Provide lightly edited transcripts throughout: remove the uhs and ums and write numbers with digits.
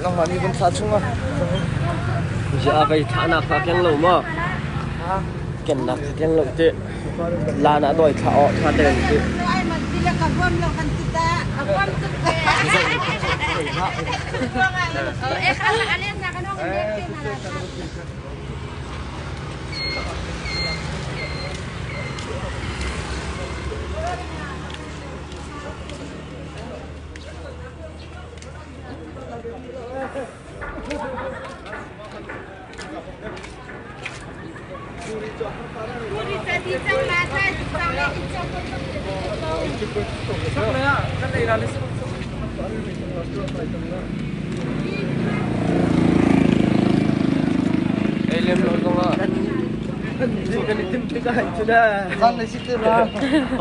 Nangmah nih van thlah chung ah. A vei thlahnak kha keng lo maw? Kennak kha keng lo ti. Lan ah dawi thlah awh tha te ti.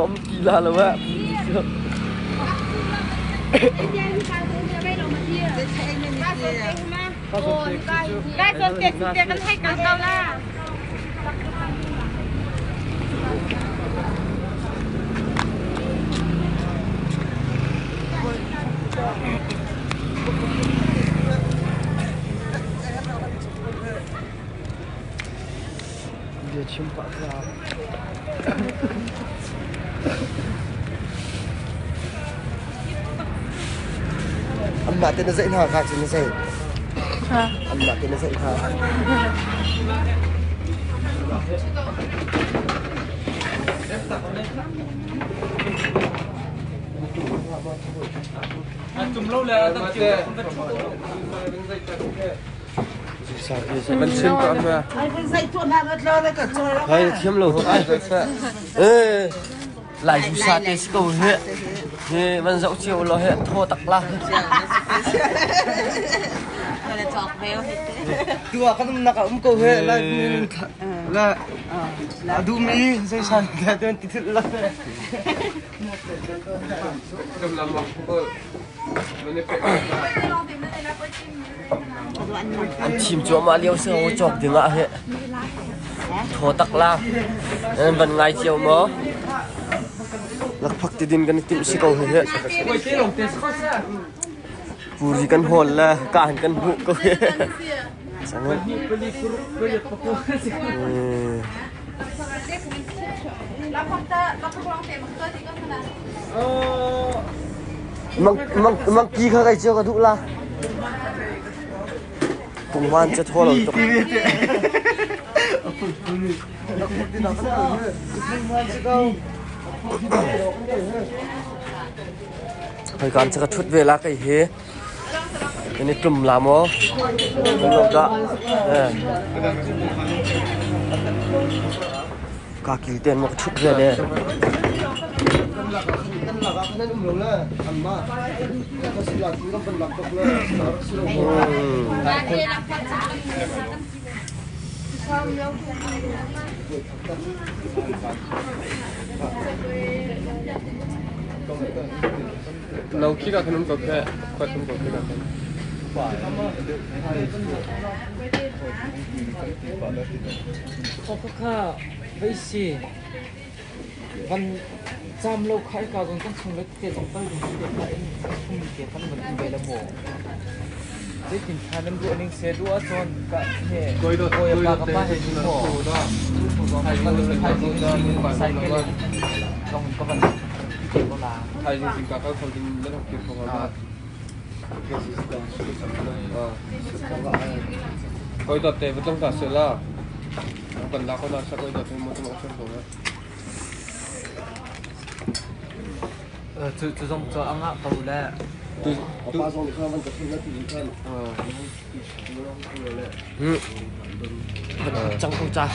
Om ti la lo ah. Bia chim pah ka. Anmah te na zeih hna kha cu na zeih. Anmah te na zeih hna. Man chim pah ma. Hai thiam lo tuk ai. Eh lai zu sa te si ko he. He man zoh cio lo he thaw tak la. Tua kan umnak ah um ko he lai la a duhmi zei san te ten ti thil la. An thim cuahmah lio si ko cawk ding ah hi. Thaw tak la. Nan van ngai cio maw? Lakphak ti din kan i timh si ko hi he. Puri kan hawl le ka han kan hmuh ko hi. Sangat. Mangki kha kai cio ka duh la. Pungman cu thaw lo tuk. Hoi kan cu ka ṭhut ve la kei hi. Kan i tlum la maw? Kan lo dah. Ka kil ten maw ka ṭhut ve le. Lo khi ka khan um ko khe, khuat um ko khi ka khan. Khua vei si van cam lo kha ka zong kan chung le te zong tal ding te kha in chung te kan van um ve la maw zeitin tha nan ruah ning se duh ahcun ka he Koi dot koi koi pa dot ka te pa he te ni maw cycle cycle zong ka van te ko la. Thaizing zingka kal kho ding nan hok kir kho hnga ma? Koi dot te va tlong ta se la. Kan la ko na sa koi dot te mo tu mo ko na. Cu cu zong cu a ngah ko le. Tu tu Cang ko ca.